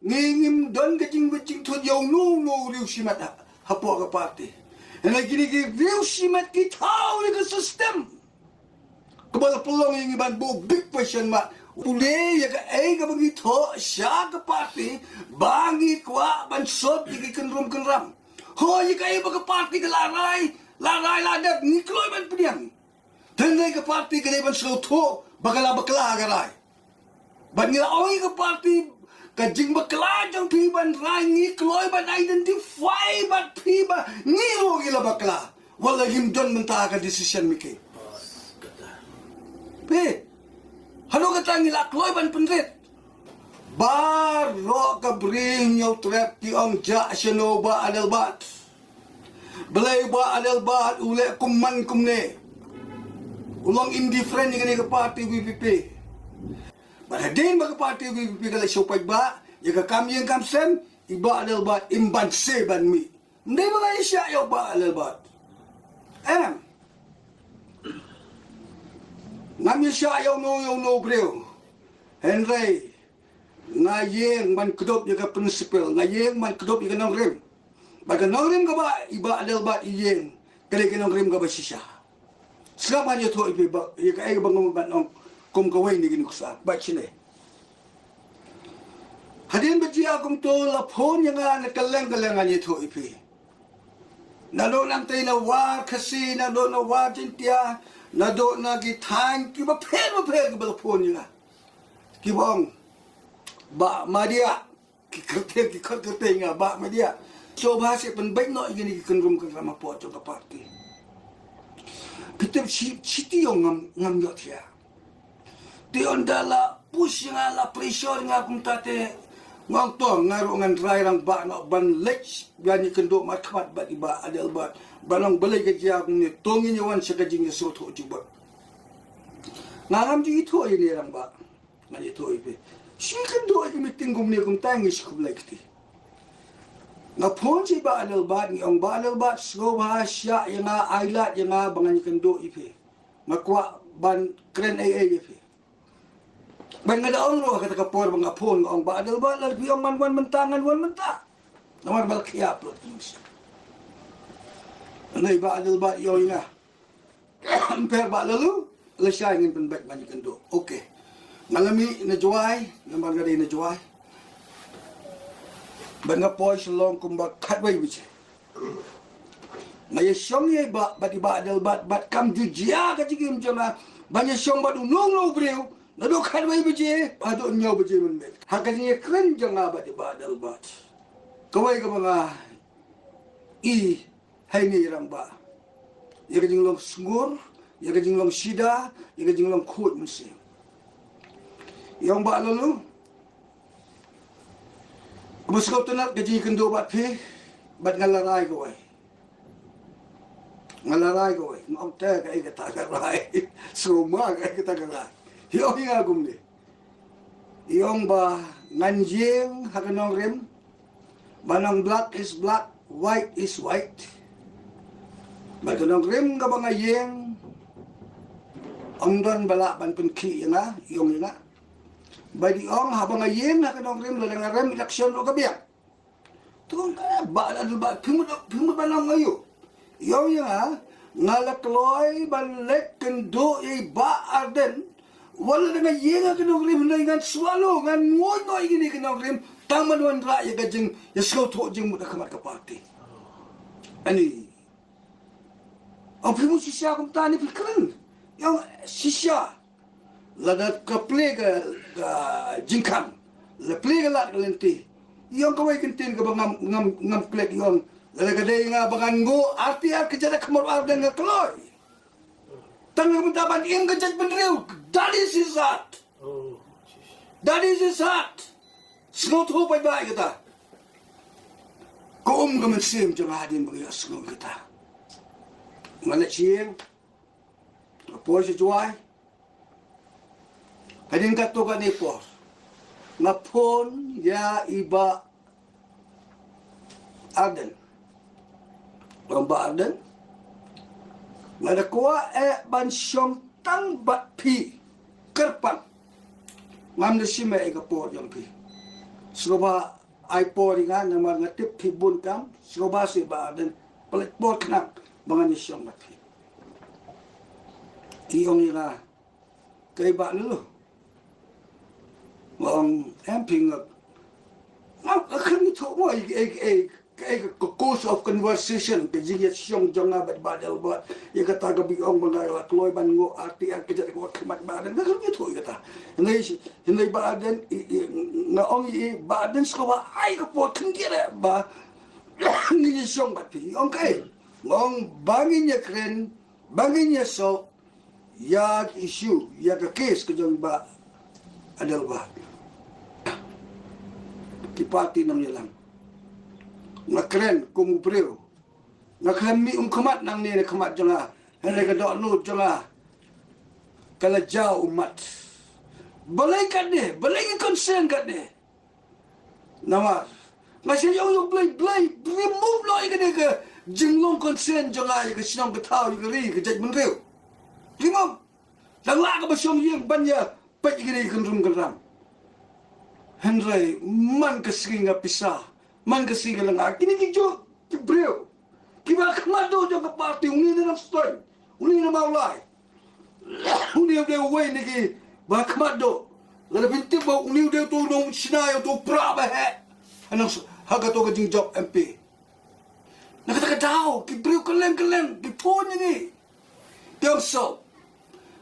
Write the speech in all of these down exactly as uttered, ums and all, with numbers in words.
Ngi ngim don ka jingwit jingthut ïa uno uno u riew shimet ha, hapoh ka party. Hynrei kine ki riew shimet ki thaw ïa ka system. Kaba la pynlong ïa ngi ban buh big question mark. Pule ïa kaei kaba ngi thoh sha ka party ba ngi kwah ban sot ïa ki kynrum kynram. Hooid, ïa kaei ba ka party ka la rai, la rai la dep, ngi kloi ban pdiang. Hynrei ka party ka dei ban sngewthuh ba ka la bakla ka rai. Bad ngi la ong ïa ka party, ka jingbakla jong phi ban rai, ngi kloi ban identify bad phi ba ngi ruh ngi la bakla. Wat la ngim don mynta ka decision making. Phi, haduh katta ngi la kloi ban pynrit. Baroh ka Bri Hynñiewtrep ki ong jah shano Bah Adelbert. Balei Bah Adelbert u leh kumne kumne. U long indifferent ïa kane ka party VPP. Bad hadien ba ka party VPP ka la shu paidbah ïa ka kam ïing kam sem, i Bah Adelbert im banse ban mih. Ym dei ba nga ïaishah ïa u Bah Adelbert. Em. Ngam ïaishah ïa uno ïa uno u briew. Hynrei nga ïeng ban kdup ïa ka principle, nga ïeng ban kdup ïa ka nongrim. Bad ka nongrim kaba i Bah Adelbert i ïeng, ka dei ka nongrim kaba shisha. Sngap, ngan ïathuh ïa phi ba ïa kaei kaba nga mut ban ong kum kawei na ki nuksa. Bad shane, hadien ba jia kumto la phone ïa nga na kylleng kylleng, ngan ïathuh ïa phi. Naduh nangtei na War Khasi, naduh na War Jaintia, naduh na ki thaiñ kiba pher ba pher kiba la phone ïa nga. Kiba ong, Bah Madiah, ki kyrteng, ki khot kyrteng ïa nga, Bah Madiah. Sngewbha seh pynbeit noh ïa kine ki kynrum kynram hapoh jong ka party. Phi tip shi, shiti ïong ngam, ngam ïohthiah. Te ynda la push ïa nga, la pressure ïa nga kumta te nga ong to nga ruh ngan rai rangbah noh ban leit ban ïakynduh markhmat bad i Bah Adelbert. Ban ong balei ka jia kumne, to ngin ïa wan sha ka jingïasngewthuh jubab. Nga ngam ju ithuh ïa ne rangbah. Ngan ïathuh ïa phi. Shu kynduh ïa ka meeting kumne kumta ngi shu khublei kti. Nga phone sha i Bah Adelbert, ngi ong Bah Adelbert, sngewbha shah ïa nga, ai lad ïa nga ba ngan ïakynduh ïa phi. Nga kwah ban kren ei ei ïa phi. Ban nga da ong ruh ha kata ka por ba nga phone nga ong Bah Adelbert, lada phi ong ngan wan mynta ngan wan mynta. Namar ba la khia pynlut. Nai Bah Adelbert ïa nga. Ym pher Bah Laloo, lashai ngin pynbeit ban ïakynduh. Okay. Nga la mih na Jowai, namar nga dei na Jowai. Bad nga poi Shillong kumba khatwei baje. Nga ïashong ïa i Bah, bad i Bah Adelbert, bad kam ju jia ka jingim jong nga ban ïashong bad uno uno u briew naduh khatwei baje haduh hynñiew baje mynmiet. Ha ka jingïakren jong nga bad i Bah Adelbert, kawei kaba nga i ha ine i rangbah, ïa ka jinglong sngur, ïa ka jinglong shida, ïa ka jinglong khuid mynsiem. Ïa ong Bah Laloo, ba sngewtynnat ka jingïakynduh bad phi, bad nga la rai kawei. Nga la rai kawei, nga ong te kaei kata ka rai. Sngewma kaei kata ka rai. Ïa ong ïa nga kumne. Ïa ong ba ngan ïeng ha ka nongrim, ba nong black is black, white is white. Ba ka nongrim kaba nga ïeng, ym don ba lah ban pynkhih ïa nga, ïa ong ïa nga. Ba dei ong haba nga ïeng ha ka nongrim lada nga rem election ruh ka biang. To nga ba la dul ba phi mut, phi mut ba long aïu. Ïa ong ïa nga, nga la kloi ban leit kynduh ïa i Bah Ardent. Wat la da nga ïeng ha ka nongrim hynrei ngan swallow, ngan nguid noh ïa kine ki nongrim tang ban wanrah ïa ka jingïasngewthuh jingmut ha khmat ka party. Ani. Ong phi mut shisha kumta ne phi kren. Ïa ong shisha. Lada ka plie ka, ka jingkhang, la plie ka lad ka lynti. Ïa ong kawei ka ktien kaba ngam, ngam, ngam klet, ïa ong lada ka dei nga ba ngan nguh arti ar ka jada khmut ar dang nga kloi. Tang nga mynta ban im ka jaitbynriew. That is his heart. That is his heart. Sngewthuh paidbah ïa kata. Ka um ka mynsiem jong nga hadien ba nga ïohsngew ïa kata. Nga leit sha ïing. Nga poi sha Jowai. Hadien katto katne por nga phone ïa i Bah Ardent. Ong Bah Ardent, nga da kwah eh ban shong tang bad phi kyrpang. Ngam da shim eh ïa ka por jong phi. Sngewbha ai por ïa nga namar nga tip phi bun kam. Sngewbha seh Bah Ardent, pynlait por khnang ba ngan ïa shong bad phi. I ong ïa nga, kaei Bah Lulu? Nga ong, em phi nga, nga khlem ïathuh mo ïa kaei kaei kaei ka course of conversation, ka jingïashong jong nga bad Bah Adelbert. Ïa kata kaba i ong ba nga la kloi ban nguh arti ar kjat ka wat khmat Bah Ardent, nga khlem ïathuh ïa kata. Hynrei hynrei Bah Ardent, i, i, nga ong ïa i Bah Ardent, sngewbha ai ka por khyndiat ba ngin ïashong bad phi. I ong kaei? Nga ong ba ngin ïakren, ba ngin ïasoh ïa ka issue, ïa ka case ka jong Bah Adelbert. Ki party nongïalam, nga kren kum u briew. Nga khlem mih umkhmat nangne na khmat jong nga, hynrei ka dohnud jong nga ka la jaw ummat. Balei katne, balei ki concern katne? Namar nga shu ong ïa U Blei, Blei, remove noh ïa kane ka jinglong concern jong nga ïa ka shnong ka thaw, ïa ka ri ka jaitbynriew. Remove. Dang lah kaba shong ïing ban ïa peit ïa kane ka kynrum kynram. Hynrei man ka sngi nga pisa, man ka sngi nga lynga, kine ki juh ki briew kiba khmat duh jong ka party, une na Nongstoiñ, une na Mawlai, une u dei uwei na kiba khmat duh. Lada phin tip ba une u dei uto u nongshna ïa uto u prah ba heh ha nong, ha kato ka jingjop M P. Na kata ka daw ki briew kylleng kylleng ki phone ïa ngi. Te ong sop,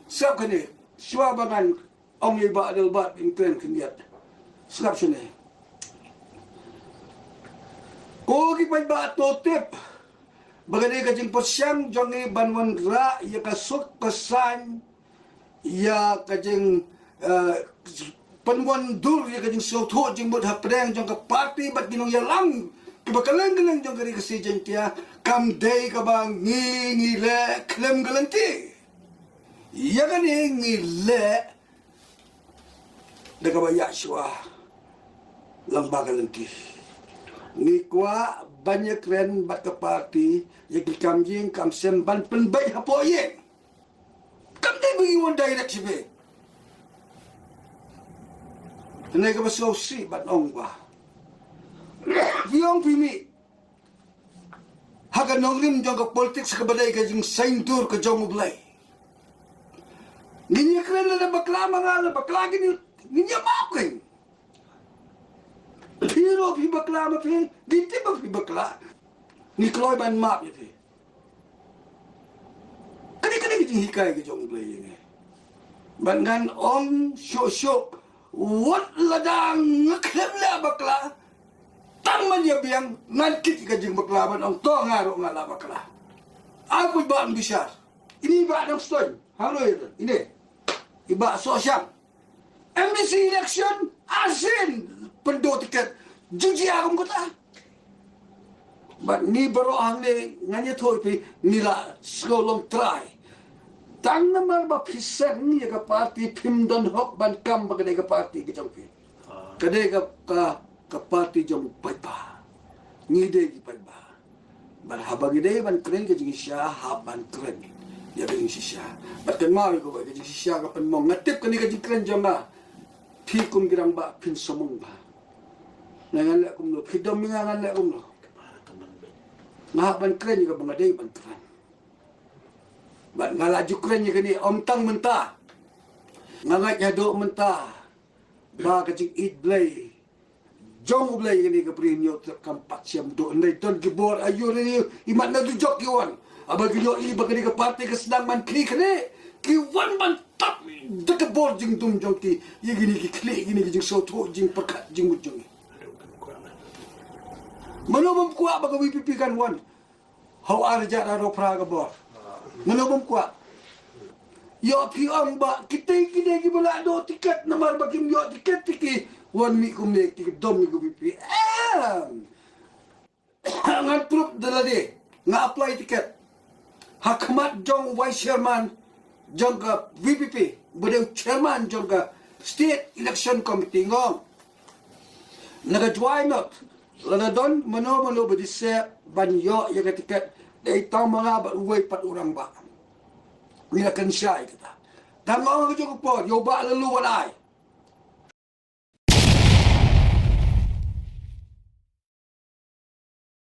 sngap kane, shuwa ba ngan ong ïa i Bah Adelbert, in kren khyndiat. Sngap shane. Ko ki paidbah, to tip ba kane ka jingpyrshang jong ngi ban wanrah ïa ka suk ka saiñ, ïa ka jing, eh, pynwandur ïa ka jingsngewthuh jingmut hapdeng jong ka party bad ki nongïalam kiba kylleng kylleng jong ka Ri Khasi Jaiñtia, kam dei kaba ngi ngi leh khlem ka lynti. Ïa kane ngi leh da kaba ïaid shuwa lang ba ka lynti. Ngi kwah ban ïakren bad ka party ïa ki kam ïing kam sem ban pynbeit hapoh ïing. Kam dei ba ngi wan direct sha phi. Hynrei kaba sngewsih ban ong ba phi ong phi mih ha ka nongrim jong ka politics kaba dei ka jingsaiñdur ka jong U Blei. Ngin ïakren lada bakla ma nga, lada bakla kine, ngin ïa map kein. Phi ruh phi bakla ma phi, ngi tip ba phi bakla. Ngi kloi ban map ïa phi. Kane, kane ka jinghikai ka jong U Blei ïa ngi. Bad ngan ong shuh shuh, wat lada nga khlem leh bakla, tang man ïa biang ngan kit ïa ka jingbakla ban ong to nga ruh nga la bakla. Ai phi ban bishar. Ine i Bah Nongstoiñ, hangno ïa ine i Bah Sohshang. M D C election, arsien pynduh tiket. Jingjia kum kata. Bad ngi baroh hangne ngan ïathuh ïa phi, ngi la sngew long trai. Tang namar ba phi seng ïa ka party, phim don hok ban kam ba ka dei ka party ka jong phi. Ka dei ka, ka, ka party jong u paidbah. Ngi dei ki paidbah. Bad haba ngi dei ban kren ka jingshisha, hap ban kren ïa ka jingshisha. Bad kynmaw ïa kaba ka jingshisha ka pynmong. Nga tip kane ka jingkren jong nga, phi kum ki rangbah phin sumong ba nga ngan leh kumno, phi dom ïa nga ngan leh kumno. Nga hap ban kren ïa kaba nga dei ban kren. Bad nga la ju kren ïa kane ym tang mynta. Nga ngeit haduh mynta ba ka jingïeit Blei jong U Blei ïa kane ka bri hynñiewtrep kam pat shym duh. Hynrei don ki bor aiu re, i mat na dujok ki wan. Haba ki ïohi ba kane ka party ka sdang ban khih kane, ki wan ban tap da ka bor jingdum jong ki ïa kine ki khlieh, kine ki jingsngewthuh, jingpyrkhat jingmut jong ngi. Mano bym kwah ba ka V P P kan wan? Ha u ar hajar arphew phra ka bor. Mano bym kwah? Ïoh phi ong ba kitei kine kiba la duh tiket namar ba kim ïoh tiket te ki wan mih kumne, ki dom ïa ka V P P. Em. Ngan proof da lade nga apply tiket ha khmat jong u vice chairman jong ka V P P, ba dei u chairman jong ka State Election Committee, nga ong na ka Jowai North, lada don mano mano ba dei seh ban ïoh ïa ka tiket, dei tang ma nga bad uwei pat u rangbah. Ngi la kynshai kata. Tang nga ong ha kajuh ka por ïa u Bah Laloo wat ai.